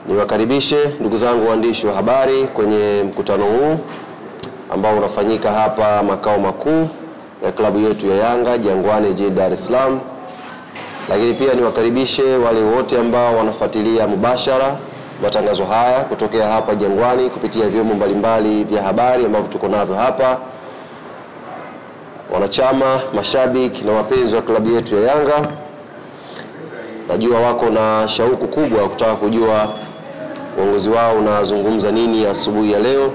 Niwakaribishe ndugu zangu waandishi wa habari kwenye mkutano huu ambao unafanyika hapa makao makuu ya klabu yetu ya Yanga Jangwani jijini Dar es Salaam. Lakini pia niwakaribishe wale wote ambao wanafuatilia mubashara matangazo haya kutokea hapa Jangwani kupitia vyombo mbalimbali vya habari ambavyo tuko navyo hapa. Wanachama, mashabiki na wapenzi wa klabu yetu ya Yanga, najua wako na shauku kubwa ya kutaka kujua uongozi wao unazungumza nini asubuhi ya leo.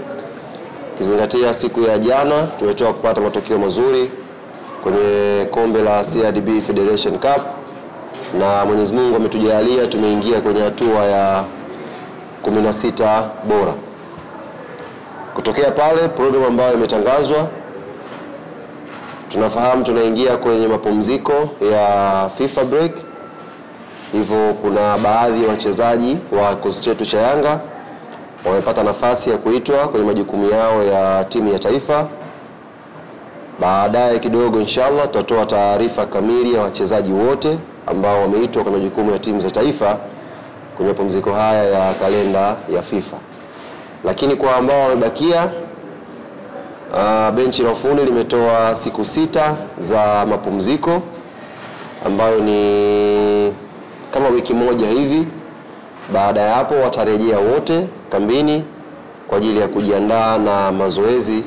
Kizingatia siku ya jana tumetoka kupata matokeo mazuri kwenye kombe la CRDB Federation Cup, na Mwenyezi Mungu ametujalia tumeingia kwenye hatua ya 16 bora. Kutokea pale program ambayo imetangazwa, tunafahamu tunaingia kwenye mapumziko ya FIFA break. Hivyo kuna baadhi ya wachezaji wa kikosi chetu cha Yanga wamepata nafasi ya kuitwa kwenye majukumu yao ya timu ya taifa. Baadaye kidogo inshallah tutatoa taarifa kamili ya wachezaji wote ambao wameitwa kwenye majukumu ya timu za taifa kwenye mapumziko haya ya kalenda ya FIFA. Lakini kwa ambao wamebakia, benchi la ufundi limetoa siku 6 za mapumziko ambayo ni kama wiki moja hivi. Baada ya hapo watarejea wote kambini kwa ajili ya kujiandaa na mazoezi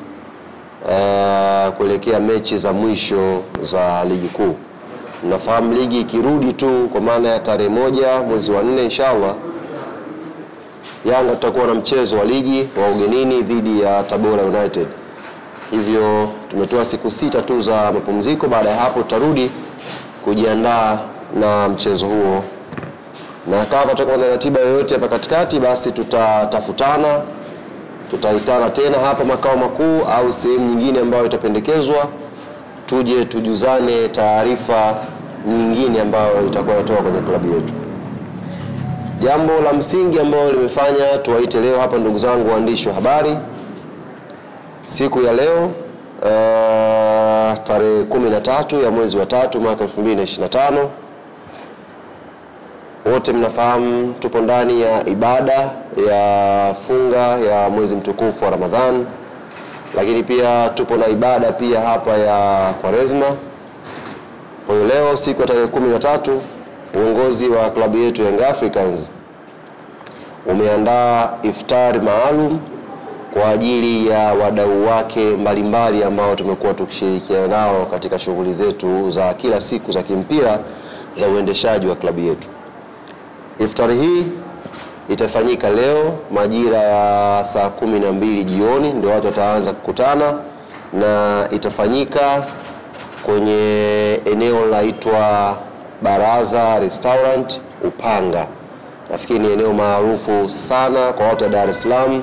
kuelekea mechi za mwisho za ligi kuu. Nafahamu ligi ikirudi tu kwa maana ya tarehe 1 mwezi wa 4 inshallah, Yanga tutakuwa na mchezo wa ligi wa ugenini dhidi ya Tabora United. Hivyo tumetoa siku 6 tu za mapumziko. Baada ya hapo tutarudi kujiandaa na mchezo huo, na kama tutakuwa na ratiba yoyote hapa katikati, basi tutatafutana, tutaitana tena hapa makao makuu au sehemu nyingine ambayo itapendekezwa, tuje tujuzane taarifa nyingine ambayo itakuwa inatoka kwenye klabu yetu. Jambo la msingi ambalo limefanya tuwaite leo hapa ndugu zangu waandishi wa habari siku ya leo tarehe 13 ya mwezi wa 3 mwaka 2025. Wote mnafahamu tupo ndani ya ibada ya funga ya mwezi mtukufu wa Ramadhan, lakini pia tupo na ibada pia hapa ya Kwaresma. Kwa hiyo leo siku ya tarehe 13 uongozi wa klabu yetu Young Africans umeandaa iftari maalum kwa ajili ya wadau wake mbalimbali ambao tumekuwa tukishirikiana nao katika shughuli zetu za kila siku za kimpira za uendeshaji wa klabu yetu. Iftari hii itafanyika leo majira ya saa 12 jioni, ndio watu wataanza kukutana, na itafanyika kwenye eneo laitwa Baraza Restaurant Upanga. Nafikiri ni eneo maarufu sana kwa watu wa Dar es Salaam,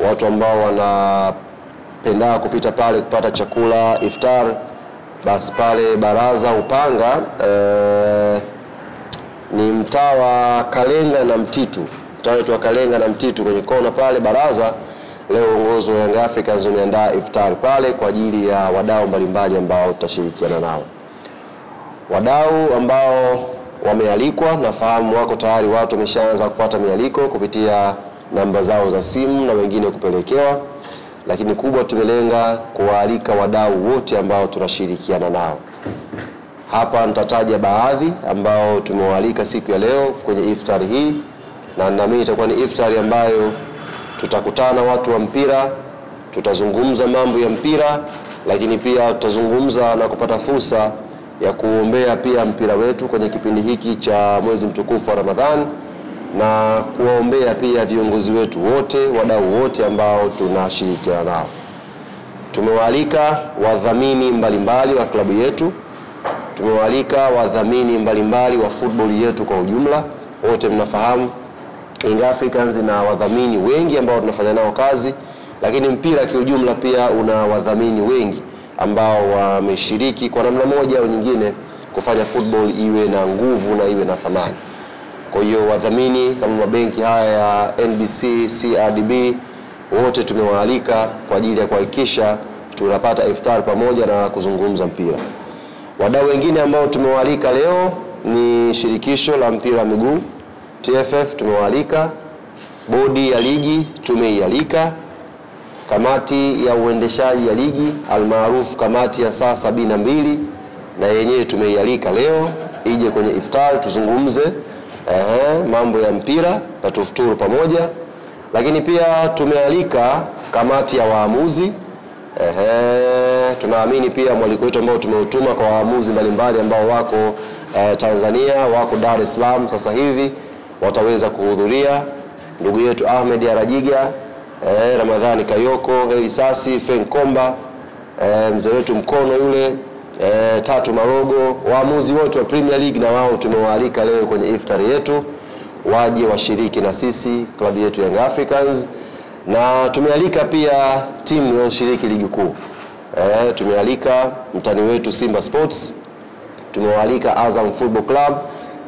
watu ambao wanapenda kupita pale kupata chakula iftar. Basi pale Baraza Upanga ni mtaa wa Kalenga na Mtitu, mtaa wetu wa Kalenga na Mtitu kwenye kona pale Baraza. Leo uongozi wa Young Africans umeandaa iftar pale kwa ajili ya wadau mbalimbali ambao tutashirikiana nao. Wadau ambao wamealikwa, nafahamu wako tayari, watu wameshaanza kupata mialiko kupitia namba zao za simu na wengine kupelekewa, lakini kubwa tumelenga kuwaalika wadau wote ambao tunashirikiana nao. Hapa nitataja baadhi ambao tumewaalika siku ya leo kwenye iftari hii, na naamini itakuwa ni iftari ambayo tutakutana watu wa mpira, tutazungumza mambo ya mpira, lakini pia tutazungumza na kupata fursa ya kuombea pia mpira wetu kwenye kipindi hiki cha mwezi mtukufu wa Ramadhan, na kuwaombea pia viongozi wetu wote, wadau wote ambao tunashirikiana nao. Tumewaalika wadhamini mbalimbali wa klabu yetu, tumewaalika wadhamini mbalimbali wa football yetu kwa ujumla. Wote mnafahamu Young Africans na wadhamini wengi ambao tunafanya nao kazi, lakini mpira kiujumla pia una wadhamini wengi ambao wameshiriki kwa namna moja au nyingine kufanya football iwe na nguvu na iwe na thamani. Kwa hiyo wadhamini kama mabenki haya ya NBC, CRDB, wote tumewaalika kwa ajili ya kuhakikisha tunapata iftar pamoja na kuzungumza mpira. Wadau wengine ambao tumewaalika leo ni shirikisho la mpira wa miguu TFF tumewaalika, bodi ya ligi tumeialika, kamati ya uendeshaji ya ligi almaarufu kamati ya saa 72 na yenyewe tumeialika leo ije kwenye iftar tuzungumze mambo ya mpira na tufuturu pamoja. Lakini pia tumealika kamati ya waamuzi. Tunaamini pia mwaliko wetu ambao tumeutuma kwa waamuzi mbalimbali ambao wako Tanzania, wako Dar es Salaam sasa hivi wataweza kuhudhuria. Ndugu yetu Ahmed Arajiga, Ramadhani Kayoko, Heri Sasi, Frank Komba, mzee wetu Mkono yule, Tatu Marogo, waamuzi wote wa Premier League na wao tumewaalika leo kwenye iftari yetu waje washiriki na sisi klabu yetu Young Africans. Na tumealika pia timu inayoshiriki ligi kuu. Tumealika mtani wetu Simba Sports, tumewaalika Azam Football Club,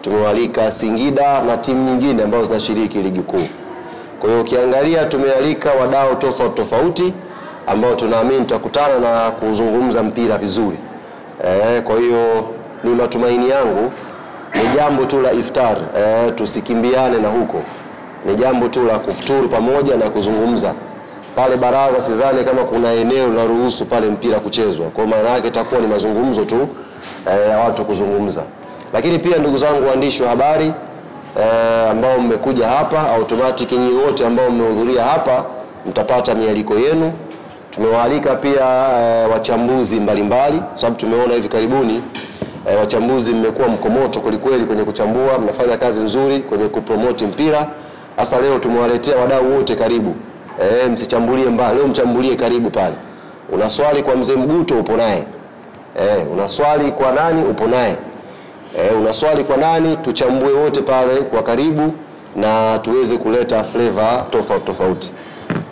tumewaalika Singida na timu nyingine ambazo zinashiriki ligi kuu. Kwa hiyo ukiangalia tumealika wadau tofauti tofauti ambao tunaamini tutakutana na kuzungumza mpira vizuri. Kwa hiyo ni matumaini yangu ni jambo tu la iftar, tusikimbiane na huko. Ni jambo tu la kufuturu pamoja na kuzungumza. Pale baraza sidhani kama kuna eneo la ruhusu pale mpira kuchezwa. Kwa maana yake itakuwa ni mazungumzo tu ya watu kuzungumza. Lakini pia ndugu zangu waandishi wa habari ambao mmekuja hapa, automatic nyinyi wote ambao mmehudhuria hapa mtapata mialiko yenu. Tumewaalika pia wachambuzi mbalimbali, sababu tumeona hivi karibuni wachambuzi mmekuwa mkomoto kwelikweli kwenye kuchambua, mnafanya kazi nzuri kwenye kupromote mpira. Hasa leo tumewaletea wadau wote karibu. Msichambulie mbali, leo mchambulie karibu pale. Una swali kwa mzee Mguto upo naye. Una swali kwa nani upo naye. Una swali kwa nani, tuchambue wote pale kwa karibu na tuweze kuleta flavor tofauti tofauti.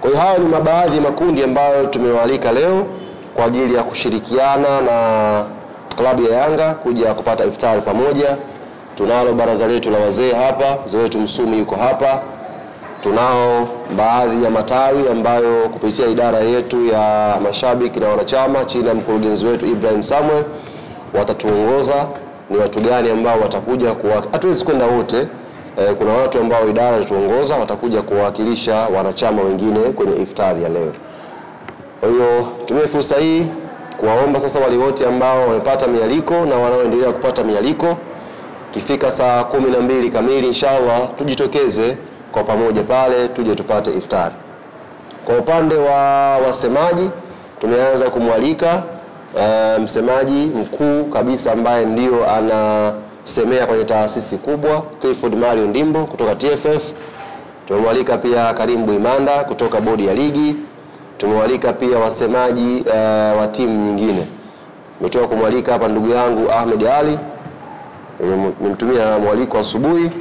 Kwa hiyo hayo ni mabaadhi makundi ambayo tumewaalika leo kwa ajili ya kushirikiana na klabu ya Yanga kuja kupata iftari pamoja. Tunalo baraza letu la wazee hapa, mzee wetu Msumi yuko hapa. Tunao baadhi ya matawi ambayo kupitia idara yetu ya mashabiki na wanachama chini ya mkurugenzi wetu Ibrahim Samuel watatuongoza ni watu gani ambao watakuja kuwa, hatuwezi kwenda wote. Kuna watu ambao idara itatuongoza watakuja kuwakilisha wanachama wengine kwenye iftari ya leo. Kwa hiyo tumie fursa hii kuwaomba sasa wale wote ambao wamepata mialiko na wanaoendelea kupata mialiko, kifika saa 12 kamili inshallah tujitokeze kwa pamoja pale tuje tupate iftari. Kwa upande wa wasemaji tumeanza kumwalika msemaji mkuu kabisa ambaye ndio anasemea kwenye taasisi kubwa, Clifford Mario Ndimbo kutoka TFF. Tumemwalika pia Karim Buimanda kutoka bodi ya ligi. Tumewalika pia wasemaji wa timu nyingine. Nimetoka kumwalika hapa ndugu yangu Ahmed Ali. Nimtumia mwaliko asubuhi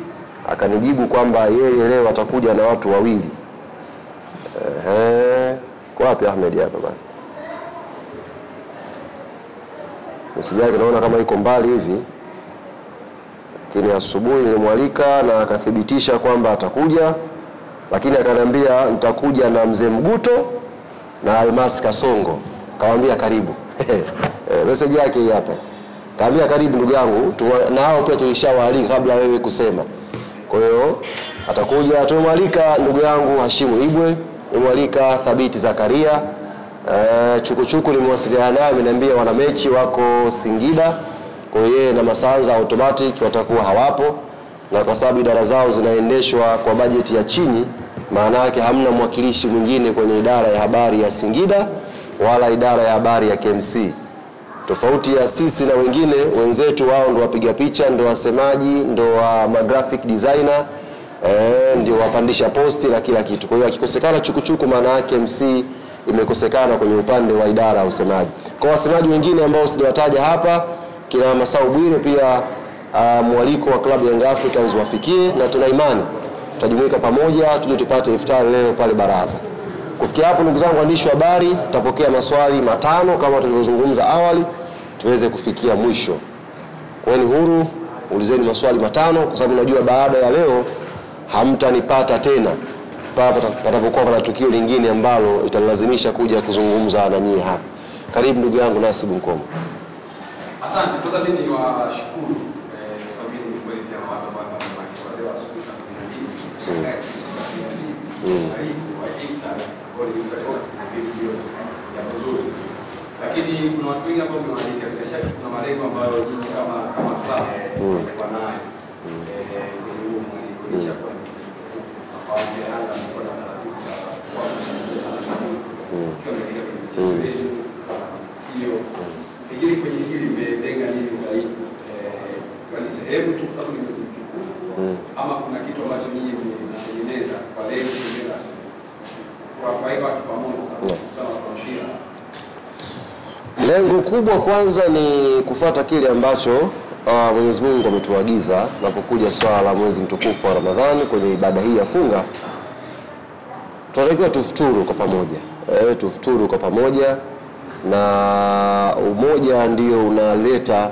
akanijibu kwamba yeye leo atakuja na watu wawili. Kwa wapi Ahmed hapa bwana? Message yake naona kama iko mbali hivi. Lakini asubuhi nilimwalika na akathibitisha kwamba atakuja, lakini akaniambia nitakuja na mzee Mguto na Almas Kasongo. Kawaambia karibu. Message yake hii hapa. Kaambia karibu ndugu yangu, na hao pia tulishawaalika kabla wewe kusema. Kwa hiyo atakuja. Tumemwalika ndugu yangu Hashimu Ibwe, tumemwalika Thabiti Zakaria. Chukuchuku nimewasiliana naye, ameniambia wana mechi wako Singida. Kwa hiyo yeye na Masanza automatic watakuwa hawapo, na kwa sababu idara zao zinaendeshwa kwa bajeti ya chini, maana yake hamna mwakilishi mwingine kwenye idara ya habari ya Singida wala idara ya habari ya KMC. Tofauti ya sisi na wengine wenzetu, wao ndo wapiga picha, ndo wasemaji, ndo wa graphic designer, ndio wapandisha posti na kila kitu. Kwa hiyo akikosekana chukuchuku, maana yake MC imekosekana kwenye upande wa idara ya usemaji. Kwa wasemaji wengine ambao sijawataja hapa, kina Masau Bwire pia mwaliko wa klabu Young Africans wafikie, na tuna imani tutajumuika pamoja tuje tupate iftar leo pale baraza. Kufikia hapo ndugu zangu waandishi wa habari, tutapokea maswali 5 kama tulivyozungumza awali tuweze kufikia mwisho. Kuweni huru, ulizeni maswali 5 kwa sababu najua baada ya leo hamtanipata tena patapokuwa pana tukio lingine ambalo italazimisha kuja kuzungumza na nyinyi hapa. Karibu ndugu yangu Nasibu Mkomo. Asante. Kwanza mimi niwashukuru kwa sababu mimi ni kweli pia watu ambao wamekuwa leo asubuhi saa Karibu wa iftar kwa hiyo ndio jambo zuri. Lakini kuna watu wengi ambao wamewalika, bila shaka kuna malengo ambayo nyinyi kama club mlikuwa nayo. Kwenye huo mwaliko licha kwa kwa Yanga mlikuwa na taratibu za kuwasaidia sana kwa kwenye michezo yenu hiyo. Pengine kwenye hili mmelenga nini zaidi? Kwa ni sehemu tu kwa sababu ni mwezi mtukufu ama kuna kitu ambacho nyinyi mmetengeneza kwa lengo la kwa hiyo watu pamoja kwa sababu kwa mpira? Lengo kubwa kwanza ni kufuata kile ambacho Mwenyezi Mungu ametuagiza napokuja swala la mwezi mtukufu wa Ramadhani. Kwenye ibada hii ya funga tunatakiwa tufuturu kwa pamoja. Tufuturu kwa pamoja, na umoja ndio unaleta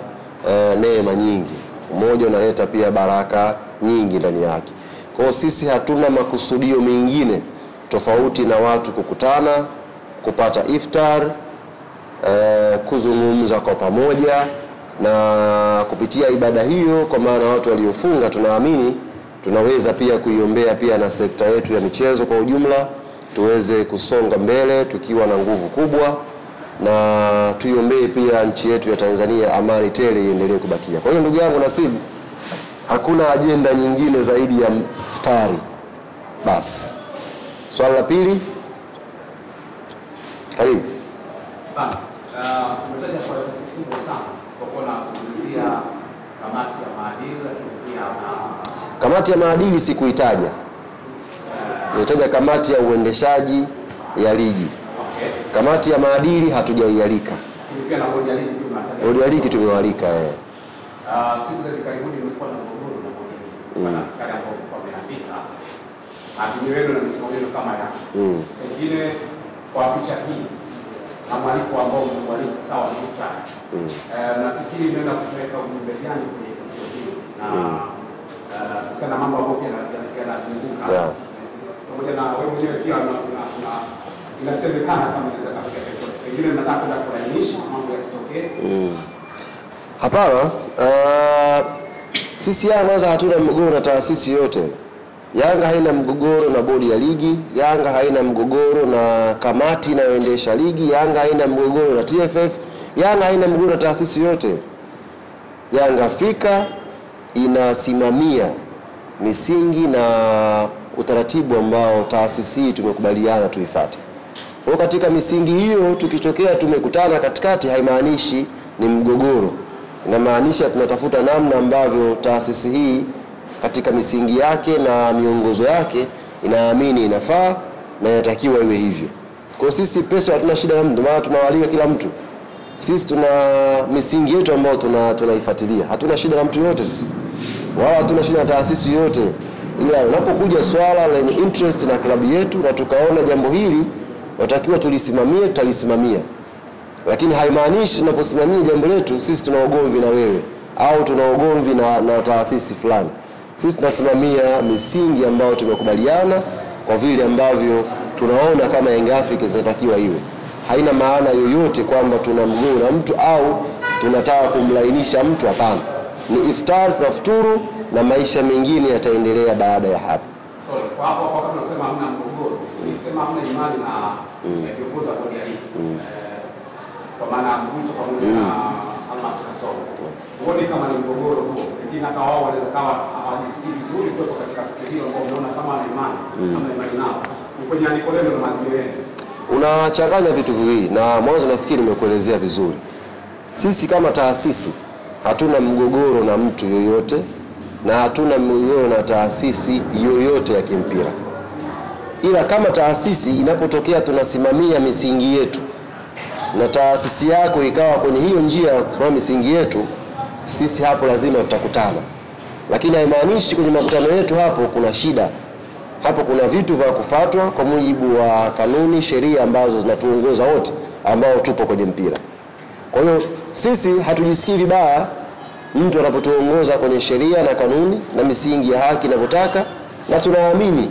neema nyingi. Umoja unaleta pia baraka nyingi ndani yake. Kwa hiyo sisi hatuna makusudio mengine tofauti na watu kukutana, kupata iftar, kuzungumza kwa pamoja, na kupitia ibada hiyo, kwa maana watu waliofunga tunaamini tunaweza pia kuiombea pia na sekta yetu ya michezo kwa ujumla, tuweze kusonga mbele tukiwa na nguvu kubwa, na tuiombee pia nchi yetu ya Tanzania amani tele iendelee kubakia. Kwa hiyo ndugu yangu Nasibu, hakuna ajenda nyingine zaidi ya iftari. Basi. Swali la pili. Karibu. Sana. Umetaja swala kubwa sana kwa kuwa nazungumzia kamati ya maadili, lakini pia na kamati ya maadili sikuitaja. Nilitaja kamati ya uendeshaji ya ligi. Okay. Kamati ya maadili hatujaialika. Pia na bodi ya ligi tumewalika. Bodi ya ligi tumewalika. Siku za karibuni imekuwa na mgogoro na bodi ya ligi. Maana kale ambao wameandika maadili yenu na misimamo yenu kama ya. Pengine kwa picha hii na mwaliko ambao mmewalika sawa na iftar. Nafikiri mnaenda kupeleka ujumbe gani kwenye tukio hili na kusema mambo ambayo pia yanazunguka. Pamoja na wewe mwenyewe pia inasemekana kama inaweza kufika chochote. Pengine mnataka kwenda kulainisha mambo yasitokee. Hapana. Sisi Yanga kwanza hatuna mgogoro na taasisi yote. Yanga haina mgogoro na bodi ya ligi, Yanga haina mgogoro na kamati inayoendesha ligi, Yanga haina mgogoro na TFF, Yanga haina mgogoro na taasisi yote. Yanga Afrika inasimamia misingi na utaratibu ambao taasisi hii tumekubaliana tuifuate. Kwa katika misingi hiyo tukitokea tumekutana katikati, haimaanishi ni mgogoro. Inamaanisha tunatafuta namna ambavyo taasisi hii katika misingi yake na miongozo yake inaamini inafaa na inatakiwa iwe hivyo. Kwa sisi pesa hatuna shida na mtu, maana tunawalika kila mtu. Sisi tuna misingi yetu ambayo tunaifuatilia. Hatuna shida na mtu yote sisi. Wala hatuna shida na taasisi yote. Ila unapokuja swala lenye interest na klabu yetu na tukaona jambo hili watakiwa tulisimamie, tutalisimamia. Lakini haimaanishi tunaposimamia jambo letu sisi tuna ugomvi na wewe au tuna ugomvi na taasisi fulani. Sisi tunasimamia misingi ambayo tumekubaliana kwa vile ambavyo tunaona kama Young Africans zinatakiwa iwe. Haina maana yoyote kwamba tuna mgogoro na mtu au tunataka kumlainisha mtu, hapana. Ni iftar, tunafuturu na maisha mengine yataendelea baada ya hapo. Sorry, kwa hapo kwa tunasema hamna mgogoro. Tulisema hamna imani na viongozi wa bodi ya ligi. Kwa maana Mguto pamoja na Almas Kasongo. Huoni kama ni mgogoro huo? Pengine hata wao wanaweza kawa hawajisikii vizuri kuwepo katika tukio hilo ambao unaona kama ana imani, kama imani nao. Ni kwenye andiko lenu na maadili yenu. Unachanganya vitu viwili na mwanzo nafikiri nimekuelezea vizuri. Sisi kama taasisi hatuna mgogoro na mtu yoyote na hatuna mgogoro na taasisi yoyote ya kimpira. Ila kama taasisi inapotokea tunasimamia misingi yetu na taasisi yako ikawa kwenye hiyo njia ya kusimamia misingi yetu, sisi hapo lazima tutakutana. Lakini haimaanishi kwenye makutano yetu hapo kuna shida. Hapo kuna vitu vya kufuatwa kwa mujibu wa kanuni, sheria ambazo zinatuongoza wote ambao tupo kwenye mpira. Kwa hiyo sisi hatujisikii vibaya mtu anapotuongoza kwenye sheria na kanuni na misingi ya haki inavyotaka, na tunaamini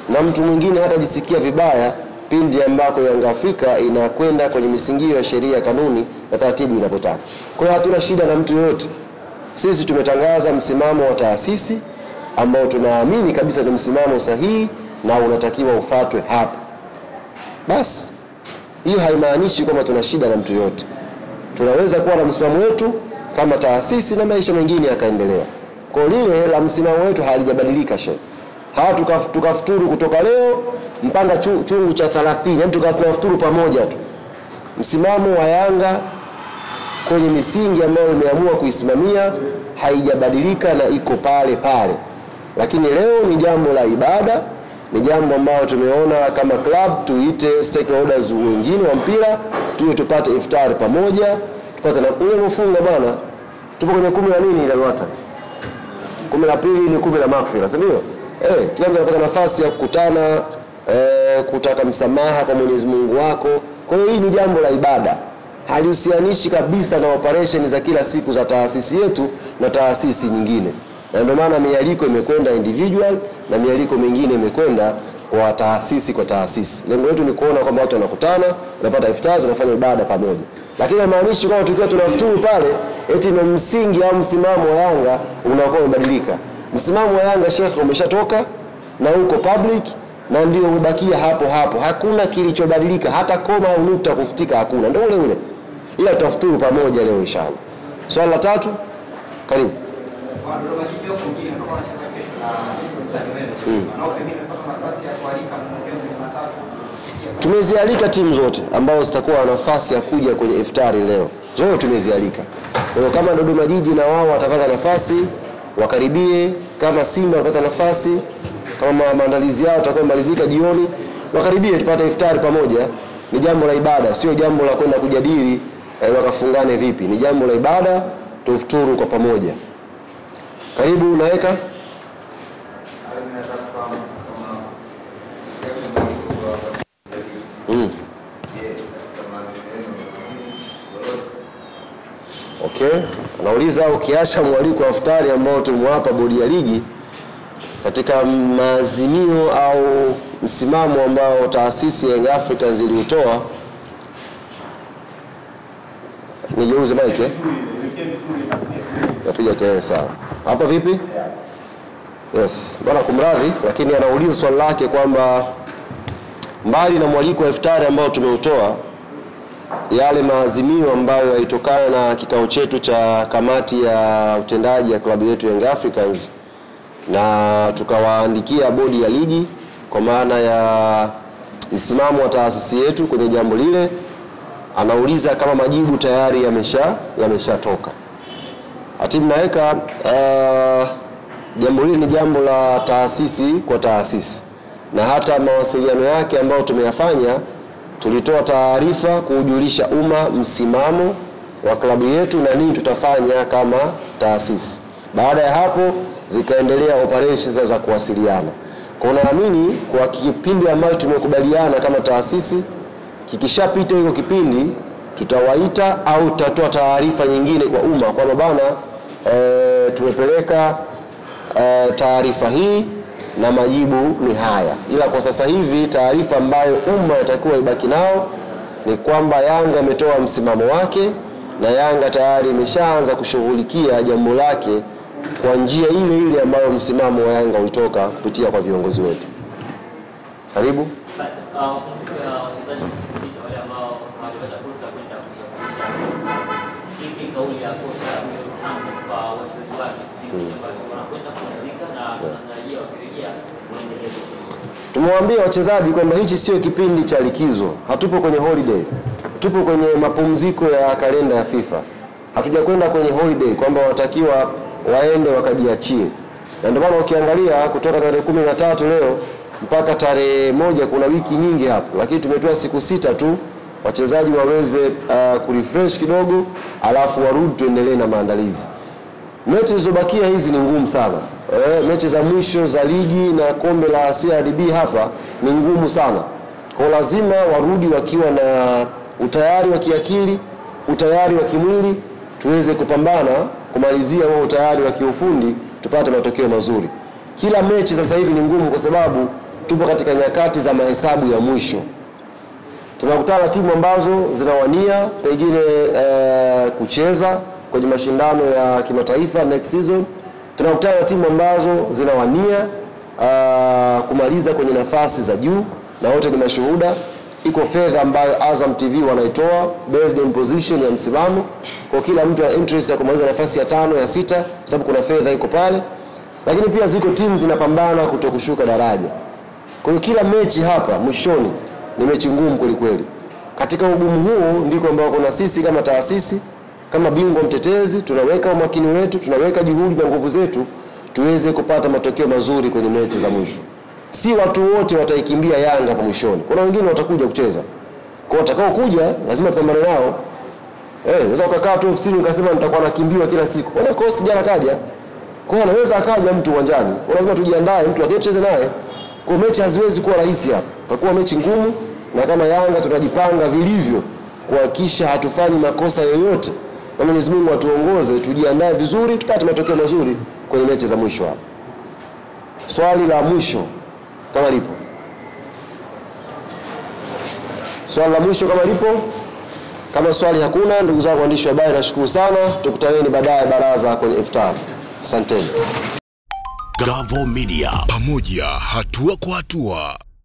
na mtu mwingine hatajisikia vibaya pindi ambako Yanga Afrika inakwenda kwenye misingi ya sheria, kanuni na taratibu inapotaka. Kwa hiyo hatuna shida na mtu yoyote. Sisi tumetangaza msimamo wa taasisi ambao tunaamini kabisa ni msimamo sahihi na unatakiwa ufuatwe hapa. Basi hiyo haimaanishi kwamba tuna shida na mtu yote. Tunaweza kuwa na msimamo wetu kama taasisi na maisha mengine yakaendelea. Kwa lile la msimamo wetu halijabadilika shehe. Hawa tukafuturu kutoka leo mpaka chungu cha 30, yani tukafuturu pamoja tu. Msimamo wa Yanga kwenye misingi ambayo imeamua kuisimamia haijabadilika na iko pale pale. Lakini leo ni jambo la ibada, ni jambo ambalo tumeona kama club tuite stakeholders wengine wa mpira, tuje tupate iftari pamoja, tupate na ule mfunga bwana. Tupo kwenye 10 la nini ile wata? 12 ni 10 la maghfira, si ndio? Kila mtu anapata nafasi ya kukutana, kutaka msamaha kwa Mwenyezi Mungu wako. Kwa hiyo hii ni jambo la ibada. Halihusianishi kabisa na operation za kila siku za taasisi yetu na taasisi nyingine. Na ndio maana mialiko imekwenda individual na mialiko mingine imekwenda kwa taasisi kwa taasisi. Lengo letu ni kuona kwamba watu wanakutana, wanapata iftar, tunafanya ibada pamoja. Lakini haimaanishi kwamba tukiwa tunafuturu pale eti ndio msingi au msimamo wa Yanga unakuwa umebadilika. Msimamo wa Yanga Sheikh umeshatoka na uko public na ndio umebakia hapo hapo. Hakuna kilichobadilika, hata koma au nukta kufutika hakuna. Ndio ule ule. Ila tutafuturu pamoja leo inshallah. Swali la tatu, karibu. Tumezialika timu zote ambazo zitakuwa na nafasi ya kuja kwenye iftari leo. Zote tumezialika. Kwa hiyo kama Dodoma Jiji na wao watapata nafasi wakaribie, kama Simba watapata nafasi, kama maandalizi yao yatakuwa malizika jioni, wakaribie tupate iftari pamoja. Ni jambo la ibada, sio jambo la kwenda kujadili wakafungane vipi. Ni jambo la ibada, tufuturu kwa pamoja. Karibu naweka. Okay, anauliza ukiacha mwaliko wa iftari ambao tumewapa bodi ya ligi katika maazimio au msimamo ambao taasisi ya Young Africans iliutoa. Nigeuze mic eh? Napiga kelele sawa. Hapa vipi? Yes, bwana kumradhi, lakini anauliza swali lake kwamba mbali na mwaliko wa iftari ambao tumeutoa, yale maazimio ambayo yalitokana na kikao chetu cha kamati ya utendaji ya klabu yetu Young Africans na tukawaandikia bodi ya ligi kwa maana ya msimamo wa taasisi yetu kwenye jambo lile, anauliza kama majibu tayari yameshatoka. Hatimu naweka jambo lile ni jambo la taasisi kwa taasisi, na hata mawasiliano yake ambayo tumeyafanya, tulitoa taarifa kujulisha umma msimamo wa klabu yetu na nini tutafanya kama taasisi. Baada ya hapo zikaendelea operations za kuwasiliana. Kwa naamini kwa kipindi ambacho tumekubaliana kama taasisi, kikishapita hiyo kipindi tutawaita au tutatoa taarifa nyingine kwa umma kwamba bana, tumepeleka taarifa hii na majibu ni haya. Ila kwa sasa hivi taarifa ambayo umma itakuwa ibaki nao ni kwamba Yanga ametoa msimamo wake na Yanga tayari imeshaanza kushughulikia jambo lake kwa njia ile ile ambayo msimamo wa Yanga ulitoka kupitia kwa viongozi wetu. Karibu. Tumewambia wachezaji kwamba hichi sio kipindi cha likizo. Hatupo kwenye holiday. Tupo kwenye mapumziko ya kalenda ya FIFA. Hatujakwenda kwenye holiday kwamba watakiwa waende wakajiachie. Na ndio maana ukiangalia kutoka tarehe 13 leo mpaka tarehe 1 kuna wiki nyingi hapo. Lakini tumetoa siku 6 tu wachezaji waweze kurefresh kidogo, alafu warudi tuendelee na maandalizi. Mechi zilizobakia hizi ni ngumu sana. Mechi za mwisho za ligi na kombe la CRDB hapa ni ngumu sana. Kwa lazima warudi wakiwa na utayari wa kiakili, utayari wa kimwili, tuweze kupambana kumalizia huo utayari wa kiufundi tupate matokeo mazuri. Kila mechi sasa hivi ni ngumu kwa sababu tupo katika nyakati za mahesabu ya mwisho. Tunakutana timu ambazo zinawania pengine kucheza kwenye mashindano ya kimataifa next season. Tunakutana timu ambazo zinawania kumaliza kwenye nafasi za juu, na wote ni mashuhuda. Iko fedha ambayo Azam TV wanaitoa based on position ya msimamo, kwa kila mtu ana interest ya kumaliza nafasi ya 5, ya 6, kwa sababu kuna fedha iko pale. Lakini pia ziko timu zinapambana kutokushuka daraja. Kwa hiyo kila mechi hapa mwishoni ni mechi ngumu kweli kweli. Katika ugumu huo ndiko ambao kuna sisi kama taasisi, kama bingwa mtetezi, tunaweka umakini wetu, tunaweka juhudi na nguvu zetu tuweze kupata matokeo mazuri kwenye mechi za mwisho. Si watu wote wataikimbia Yanga hapo mwishoni. Kuna wengine watakuja kucheza. Kwa watakao kuja lazima tupambane nao. Unaweza ukakaa tu ofisini ukasema nitakuwa nakimbiwa kila siku. Wana kosi jana kaja. Kwa hiyo anaweza akaja mtu uwanjani. Kwa lazima tujiandae mtu akiyecheza naye. Kwa mechi haziwezi kuwa rahisi hapa. Itakuwa mechi ngumu, na kama Yanga tutajipanga vilivyo kuhakikisha hatufanyi makosa yoyote. Na Mwenyezi Mungu atuongoze, tujiandae vizuri, tupate matokeo mazuri kwenye mechi za mwisho hapa. Swali la mwisho kama lipo. Swali la mwisho kama lipo. Kama swali hakuna, ndugu zangu waandishi wa habari, nashukuru sana. Tukutaneni baadaye baraza kwenye iftar. Asanteni. Gavo Media, pamoja hatua kwa hatua.